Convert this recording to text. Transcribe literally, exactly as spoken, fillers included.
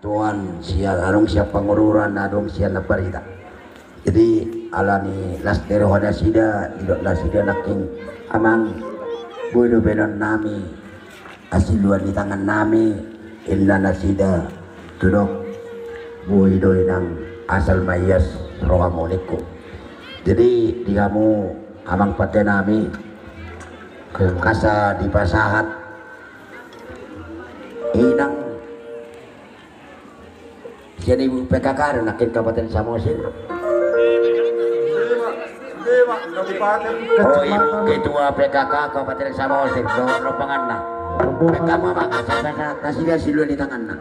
Tuan sian adong sian Pangururan, adong sian Nambarita. Jadi alani las ni roha nasida, didok nasida nangkin, amang, boi do baenon nami, asi luan ni tangan nami, inna nasida, tudok, boi do inang, asal ma ias rohamu ningku. Jadi di hamu amang pande nami, asa dipasahat inang sian ibu P K K do nangkin Kabupaten Samosir. Oh, ibu ketua P K K Kabupaten Samosir do rombonganna. P K K ma maka sasahat nasida siluan ni tanganna.